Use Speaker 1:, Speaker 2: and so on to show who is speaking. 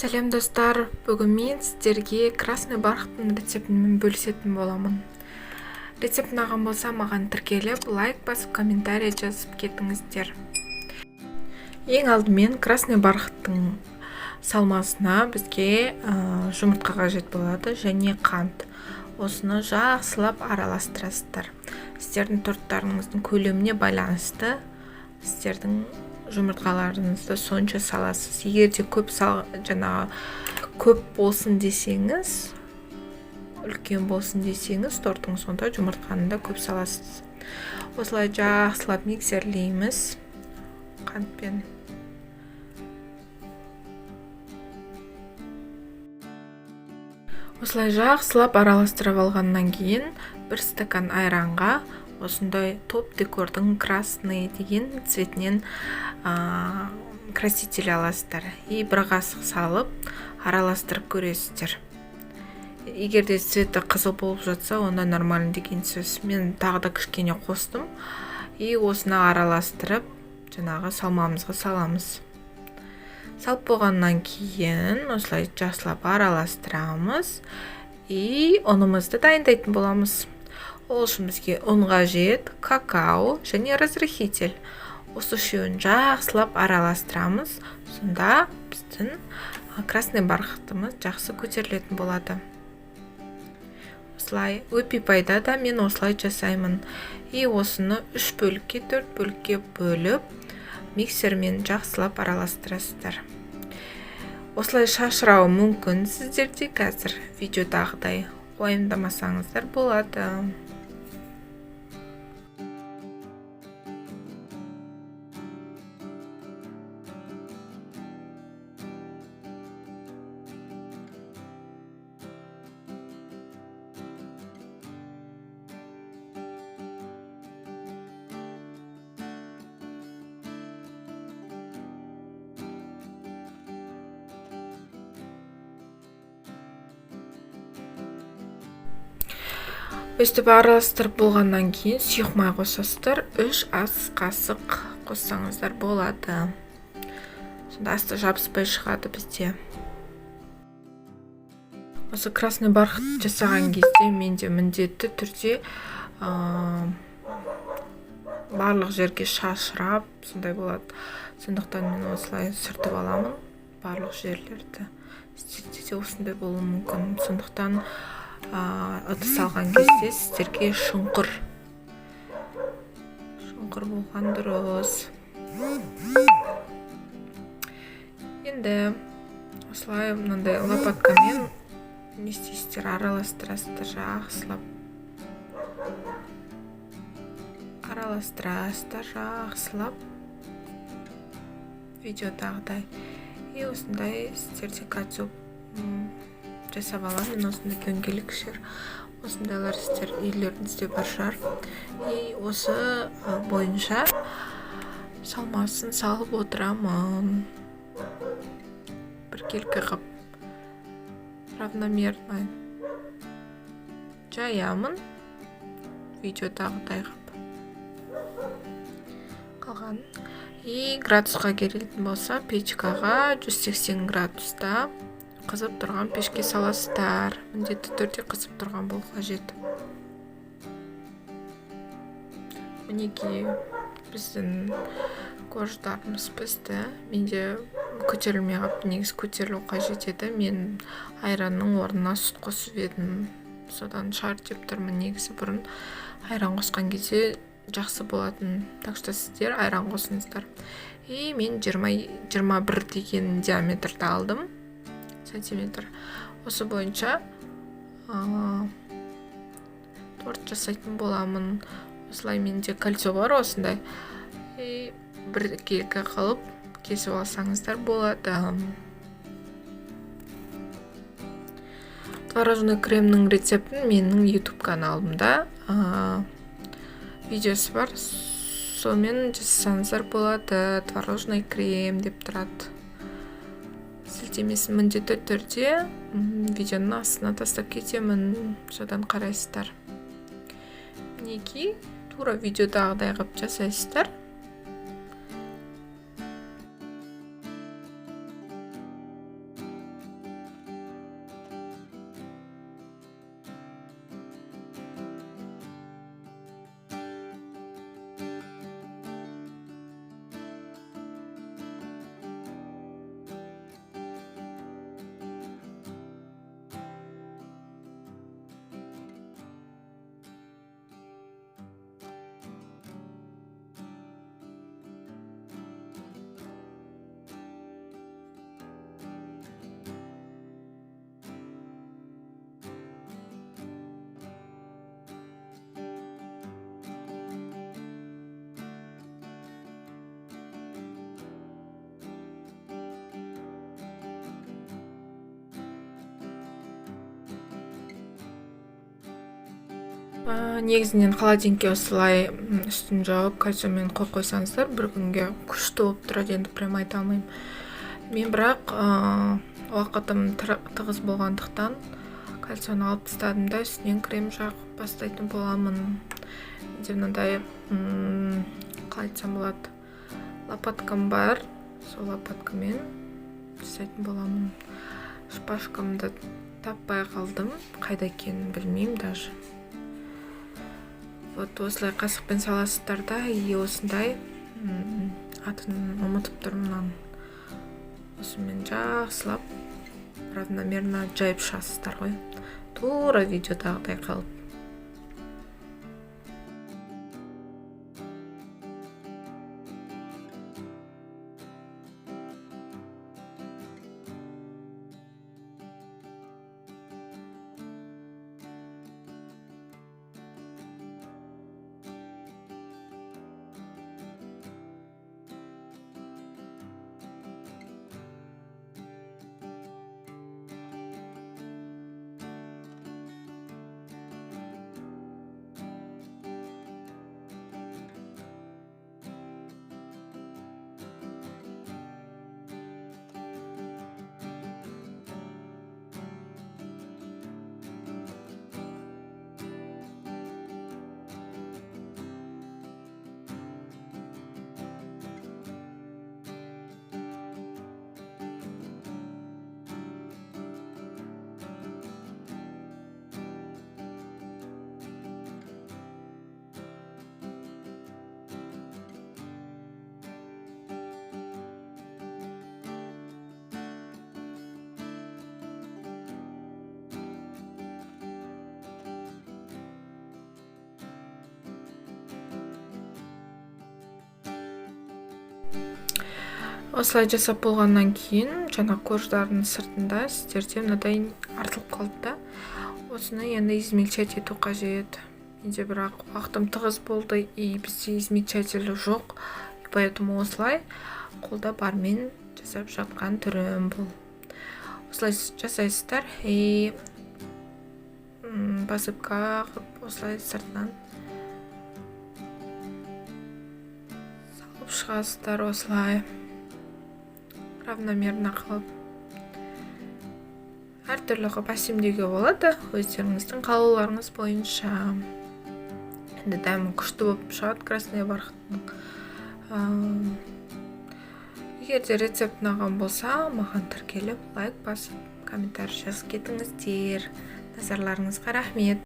Speaker 1: Сәлем, достар! Бүгін мен сіздерге красный бархаттың рецептімен бөлісетін боламын. Рецепт ұнаған болса, маған тіркеліп, лайк басып, комментарий жазып кетіңіздер. Ең алдымен красный бархаттың салмасына бізге жұмыртқа қажет болады және қант. Осыны жақсылап араластырасыздар. Сіздердің торттарыңыздың көлеміне байланысты сіздердің жұмыртқаларыңызды сонша саласыз. Егер де көп сал, жаңағы көп болсын десеңіз, үлкен болсын десеңіз тортыңыз, сонда жұмыртқаны да көп саласыз. Осылай жақсылап миксерлейміз қантпен. Осылай жақсылап араластырып алғаннан кейін бір стакан айранға осындай Топ Декордың красный деген цветінен краситель аласыздар и бір қасық салып, араластырып көресіздер. Егер де цветі қызыл болып жатса, онда нормально деген сөз. Мен тағы да кішкене қостым. И осыны араластырып, жаңағы салмамызға саламыз. Салып болғаннан кейін осылай жақсылап араластырамыз и ұнымызды дайындайтын боламыз. Ол үшін бізге ұн қажет, какао және разрыхитель. Осы үшеуін жақсылап араластырамыз. Сонда біздің красный бархатымыз жақсы көтерілетін болады. Осылай өпипайда да мен осылай жасаймын. И осыны үш бөлікке, төрт бөлікке бөліп, миксермен жақсылап араластырасыздар. Осылай шашырауы мүмкін сіздерде қазір видеодағыдай, уайымдамасаңыздар болады. Өстіп араластырып болғаннан кейін сұйық май қосасыздар. 3 ас қасық қоссаңыздар болады. Сонда асты жабыспай шығады бізде. Осы красный бархат жасаған кезде менде міндетті түрде барлық жерге шашырап, сондай болады. Сондықтан мен осылай сүртіп аламын барлық жерлерді. Сіздерде де осындай болуы мүмкін. Сондықтан ыдыс алған кезде сіздерге шұңқыр шұңқыр болған дұрыс. Енді осылай мынандай лопаткамен не істейсіздер? Араластырасыздар, жақсылап араластырасыздар, жақсылап, видеодағыдай. И осындай сіздерде кольцо жасап аламын мен, осындай дөңгелек шар. Осындайлар сіздер үйлеріңізде бар шығар. И осы бойынша салмасын салып отырамын, біркелкі қылып, равномерно жаямын видеодағыдай қылып қалған. И градусқа келетін болса, печкаға 180 градуста қызып тұрған пешке саласыздар. Міндетті түрде қызып тұрған болу қажет. Мінекей, біздің корждарымыз пісті. Менде көтерілмей қалыпты, негізі көтерілу қажет еді. Мен айранның орнына сүт қосып едім, содан шығар деп тұрмын. Негізі бұрын айран қосқан кезде жақсы болатын, так что сіздер айран қосыңыздар. И мен 20, 21 деген диаметрді алдым, сантиметр. Осы бойынша торт жасайтын боламын. Осылай менде кольцо бар осындай, и біркелкі қылып кесіп алсаңыздар болады. Творожный кремнің рецептін менің YouTube каналымда видеосы бар, сонымен жасасаңыздар болады. Творожный крем деп тұрады. Сілтемесін міндетті түрде видеоның астына тастап кетемін, содан қарайсыздар. Мінекей, тура видеодағыдай қылып жасайсыздар. Негізінен холодильникке осылай үстін жауып, кольцомен қойып қойсаңыздар, бір күнге күшті болып тұрады. Енді прям айта алмаймын мен, бірақ уақытым тығыз болғандықтан кольцоны алып тастадым да, үстінен крем жағып бастайтын боламын. Менде мынандай, қалай айтсам болады, лопаткам бар, сол лопаткамен жасайтын боламын. Шпажкамды таппай қалдым, қайда екенін білмеймін даже. Вот осылай қасықпен саласыздар да, и осындай, атын ұмытып тұрмын мынаның, осымен жақсылап равномерно жайып шығасыздар ғой, тура видеодағыдай қылып. Осылай жасап болғаннан кейін жаңа корждардың сыртында сіздерде мынадай артылып қалды да, осыны енді измельчать ету қажет. Менде бірақ уақытым тығыз болды и бізде измельчатель жоқ, поэтому осылай қолда бармен жасап жатқан түрім бұл. Осылай жасайсыздар и посыпка қылып осылай сыртынан салып шығасыздар, осылай равномерно қылып әртүрлі қылып әсемдеуге болады өздеріңіздің қалауларыңыз бойынша. Енді дәмі күшті болып шығады красный бархаттың. Егер де рецепт ұнаған болса, маған тіркеліп, лайк басып, комментарий жазып кетіңіздер. Назарларыңызға рахмет.